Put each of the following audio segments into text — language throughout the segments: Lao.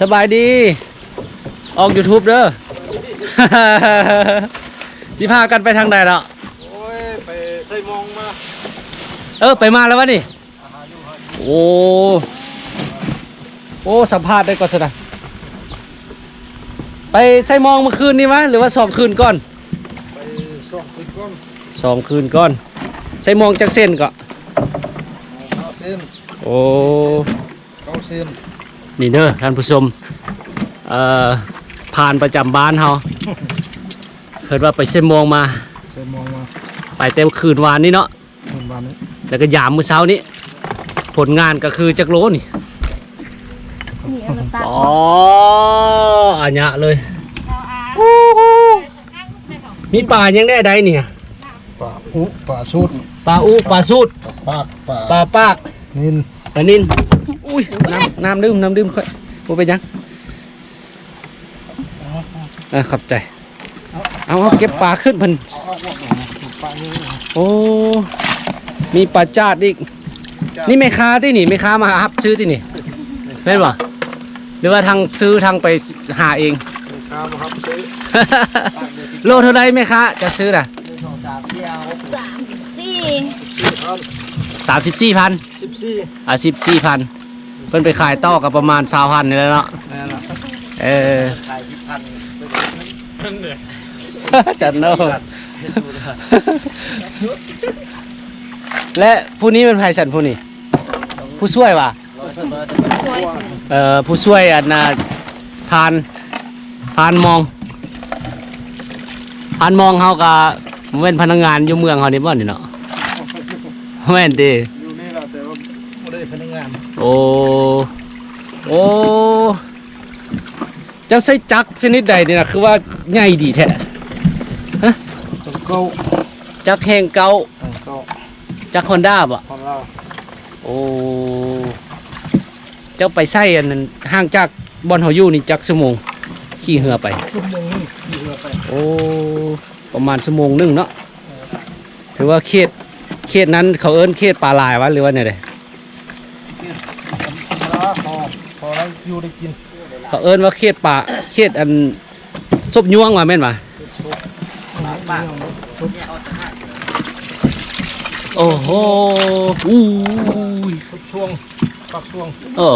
ສະບາຍດີ ອອກຢູທູບເດີ. ຊິພາກັນໄປທາງໃດເນາະ? ໂອ້ຍ ໄປໃສ່ມອງມາ. ເອີ ໄປມາແລ້ວວະນີ້? ໂອ້ ໂອ້ ສຳພາດໄດ້ກ່ອນຊັ້ນນະ. ໄປໃສ່ມອງມື້ຄືນນີ້ວະ ຫຼືວ່າສອງຄືນກ່ອນ? ໄປສອງຄືນກ່ອນ. ສອງຄືນກ່ອນ. ໃສ່ມອງຈັກເສັ້ນເກາະ? ຫ້າເສັ້ນ. ໂອ້ ເກົ້າເສັ້ນ. ນີ້ເດີທ່ານຜູ້ຊົມ ເອີ ຜ່ານປະຈຳບ້ານເຮົາ ເພິ່ນວ່າໄປໃສ່ມອງມາ. ໃສ່ມອງມາ. ໄປແຕ່ຄືນວານນີ້ເນາະ. ເພິ່ນວ່ານີ້ ແລ້ວກໍຢາມມື້ເຊົ້ານີ້ ຜົນງານກໍຄືຈັກໂລນີ້? ອໍ ອັນຍະເລີຍ. ມີປາຫຍັງແດ່ໃດນີ້? ປາອຸ ປາສູດ. ປາອຸ ປາສູດ. ປາປາກ ປາປາກ. ນິນ ປານິນ. ອຸ້ຍ ນ້ຳ ນ້ຳດື່ມ ນ້ຳດື່ມຂ້ອຍ ບໍ່ເປັນຫຍັງ. ອ່າ ຂອບໃຈ. ເອົາ ເອົາ ເອົາ ເກັບປາຂຶ້ນເພິ່ນ. ໂອ້ ມີປາຈາດອີກ. ນີ້ແມ່ຄ້າຕິນີ້ ແມ່ຄ້າມາຮັບຊື້ຕິນີ້ ແມ່ນບໍ່? ຫຼືວ່າທັງຊື້ທັງໄປຫາເອງ? ແມ່ຄ້າມາຮັບຊື້. ໂລເທົ່າໃດແມ່ຄ້າ ຈະຊື້ນະ? ສາມສິບສີ່ ສາມສິບສີ່ພັນ. ສິບສີ່ ອ່າ ສິບສີ່ພັນ ເພິ່ນໄປຂາຍຕໍ່ກໍປະມານຊາວພັນນີ້ແຫຼະເນາະ. ແມ່ນລະ. ເອີ ຂາຍສິບພັນ ຈັນໂນ. ແລະຜູ້ນີ້ແມ່ນໃຜຊັ້ນຜູ້ນີ້? ຜູ້ຊ່ວຍຫວາ? ຜູ້ຊ່ວຍ. ເອີ ຜູ້ຊ່ວຍອັນນ່າ ພານ ພານມອງ ພານມອງເຮົາກະແມ່ນພະນັກງານຢູ່ເມືອງເຮົານີ້ບໍ່ນີ້ເນາະ? ແມ່ນຕິ? ຢູ່ນີ້ລະ ແຕ່ວ່າບໍ່ໄດ້ພະນັກງານ. ໂອ້ ໂອ້ ເຈົ້າໃຊ້ຈັກຊະນິດໃດນີ້ນະ ຄືວ່າໃຫຍ່ດີແທ້? ຮະ? ຈັກແຮງເກົ້າ. ຈັກຮອນດ້າບໍ່? ຮອນດ້າ. ໂອ້ ເຈົ້າໄປໃຊ້ອັນນັ້ນ ຫ່າງຈາກບ່ອນເຮົາຢູ່ນີ້ຈັກຊົ່ວໂມງ? ຂີ່ເຮືອໄປ ຊົ່ວໂມງໜຶ່ງຂີ່ເຮືອໄປ. ໂອ້ ປະມານຊົ່ວໂມງໜຶ່ງເນາະ. ຖືວ່າເຂດ ເຂດນັ້ນເຂົາເອີ້ນເຂດປາລາຍຫວາ ຫຼືວ່າແນວໃດ? ເຂດທຳມະດາ ພໍ ພໍໄດ້ຢູ່ໄດ້ກິນ. ເຂົາເອີ້ນວ່າເຂດປ່າ ເຂດອັນສົບຍວງວ່າແມ່ນຫວາ? ໂອ້ໂຫ ອູ້ຍ ທຸກຊ່ວງ ປາກຊ່ວງ. ເອີ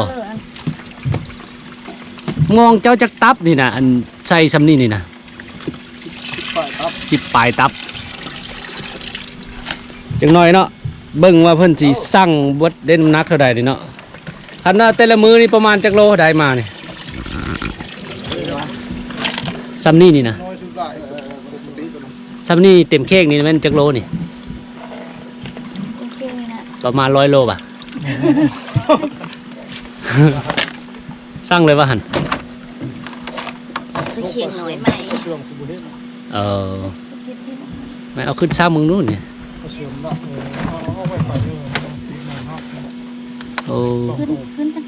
ມອງເຈົ້າຈັກຕັບນີ້ນະ ອັນໃສ່ຊ່ຳນີ້ນີ້ນະ? ສິບປາຍຕັບ ສິບປາຍຕັບ. ຈັກໜ້ອຍເນາະ ເບິ່ງວ່າເພິ່ນຊິຊັ່ງເບິດໄດ້ນ້ຳໜັກເທົ່າໃດນີ້ເນາະ. ຄັນວ່າແຕ່ລະມື້ນີ້ປະມານຈັກໂລໄດ້ມານີ້? ຊ່ຳນີ້ນີ້ນະ ນ້ອຍສຸດຫຼາຍ ຊ່ຳນີ້ເຕັມເຄກນີ້ແມ່ນຈັກໂລນີ້? ໂອເຄນີ້ນະ ປະມານຮ້ອຍໂລບາດ. ສັ່ງເລີຍວ່າຫັ້ນ ຊິຂຽນໜ້ອຍໃໝ່. ເອີ ແມ່ນ ເອົາຂຶ້ນຊ້ຳເບິ່ງດູນີ້. ໂອ້ ຂຶ້ນ ຂຶ້ນຈັກ